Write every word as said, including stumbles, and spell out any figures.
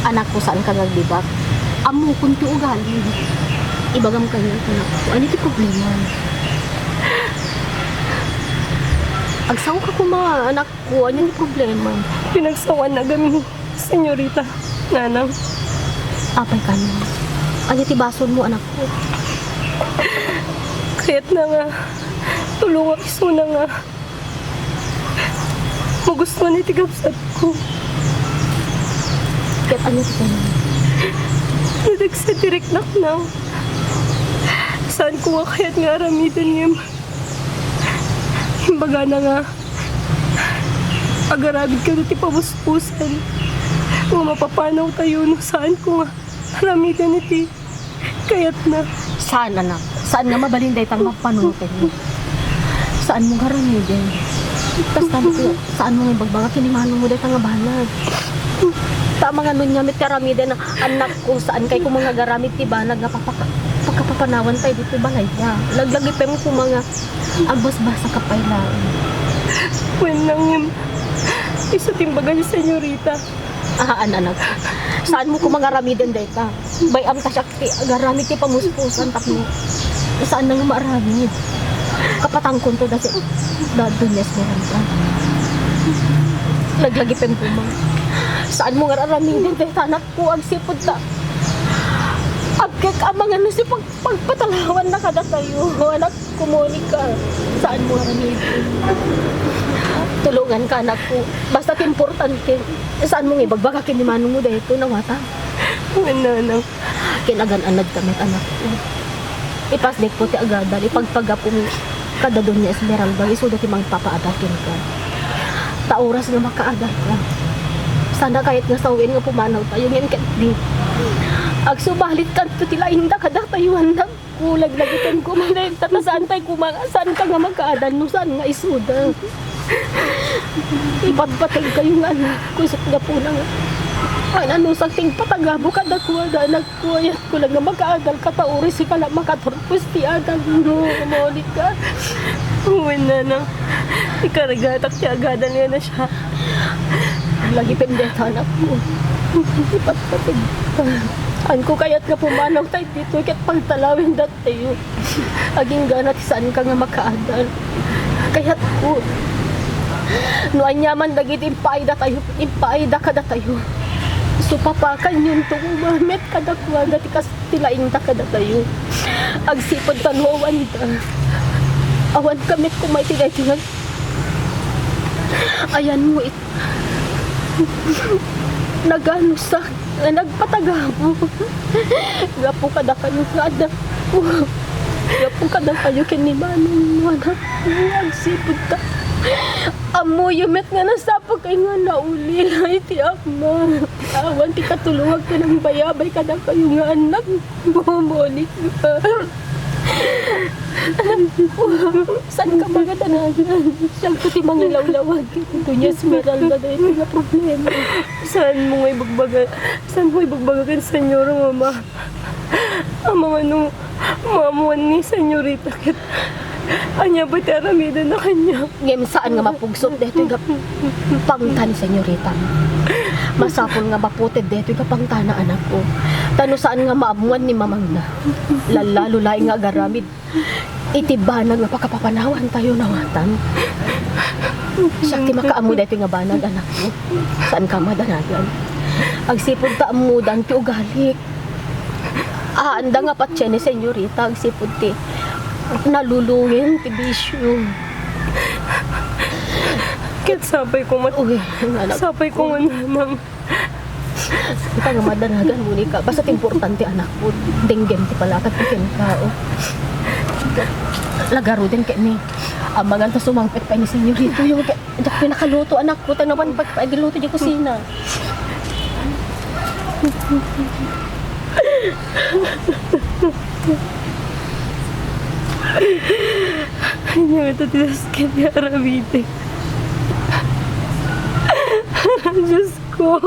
Anakko, saanka nga agbibak. Ammokon ti ugali. Ibagam kaniak, anakko. Ania ti problema? Agsao ka koma, anakko. Ania ti problema? Pinagsawaannak kami, senyorita, nanang. Apay kano? Ania ti basolmo, anakko? Kayatna nga tulongak isuna nga magustuan iti kabsatko. Ket ania ti kayatna? Nadagsa ti riknakna. Saanko nga kayat nga aramiden ngem imbagana nga agaramidka iti pamuspusan nga mapapanawtayo no saanko nga aramiden iti kayatna. Saan, anak. Saan nga mabalin dayta nga panunotenmo. Saanmo nga aramiden. Kas tanto, saanmo nga ibagbaga ken ni manongmo dayta nga banag. Ta amangan no ania met ti aramiden, anakko, saankay koma nga agaramid ti banag nga papaka-, pakapapanawantay ditoy balayda. Laglagipem koma nga agbasbasaka pay laeng. Wen, ngem isu ti imbaga ni senyorita. Ah, anak. Saanmo koma nga aramiden dayta. Bay-am ta siak ti agaramid ti pamuspusan tapno saanna nga maaramid. Kapatangkonto da si, da Doña Esmeralda. Laglagipem koma. Saanmo nga aramiden dayta, anakko, agsipud ta. Agkek amangan no si pag-, pagpatalawanna kadatayo, anak. Kumunika. Saanmo nga aramiden. Tulonganka, anakko. Basta ti importante, saanmo nga ibagbaga ken ni manongmo daytoy nga awatan. Wen, nanang. Ken agan-anadka met, anakko. Ipasdekko ti agadal, ipagpagapom kada Doña Esmeralda, isuda ti mangpapaada kenka. Ta oras nga makaadalka, saanna kayat nga sawen nga pumanawtayo, ngem ket di. Agsubalitkanto ti laingda kadatayo, anakko. Laglagipem koma dayta, ta saantay koma, saanka nga makaadal no saan nga isuda. Ipatpategkayo nga anakko, isu ti gapuna nga, ay, no saan ti patagabo kadakuada, anakko, ayatko la nga makaadalka ta uray sika la makaturpos ti adalmo, Monica. Wen, nanang, ikargatak ti agadal nga nasia. Laglagipem dayta, anakko. Ipatpategka. Saanko kayat nga pumanawtayo ditoy ket pagtalawenda tayo. Aginggana ti saanka nga makaadal. Kayatko, no aniaman dagiti impaayda tayo, impaayda kadatayo, supapakanyonto koma met kadakuada ti kas-, ti laingda kadatayo. Agsipud ta no awanda, awanka met koma iti daytoy nga ayanmo it-, naganusak nga nagpatagabo. Gapu kadakayo nga adda-, gapu kadakayo ken ni manongmo, anakko, agsipud ta ammoyo met nga nasapakayo nga naulila iti Ama. Awan ti katulongak ken nangbayabay kadakayo nga anakko, Monica. Saanka magadanagan. Siak ti mangilawlawag ken Doña Esmeralda daytoy nga problema. Saanmo nga ibagbaga, saanmo ibagbaga ken Señora Mama? Amangan no maammuan ni Senyorita ket ania pay ti aramidenna kaniak. Ngem saan nga mapugsot daytoy nga pangta ni Senyorita. Masapul nga maputed daytoy nga pangtana, anakko. Ta no saan nga maammuan ni mamangna, lallalo laeng nga agaramid iti banag nga pakapapanawantayo, nawatan. Siak ti makaammo daytoy nga banag, anakko. Saanka madanagan. Agsipud ta ammodan ti ugalik. Aanda nga patien ni Senyorita agsipud ti naluluen ti bisio. Ket sapay ko met, uy, anak, sapay ko nga nanang. Ita nga madanagan, Monica. Basta ti importante, anakko. Denggem ti palakad ti kenka, o. Lagaruden ket ni. Amangan ta sumangpet pay ni Senyorita yung ke-, diak pinakaluto, anakko. Ta napan pag-, pag-luto di kusina. Ay, nga ito, Diyos, kaya aramide. Diyos ko.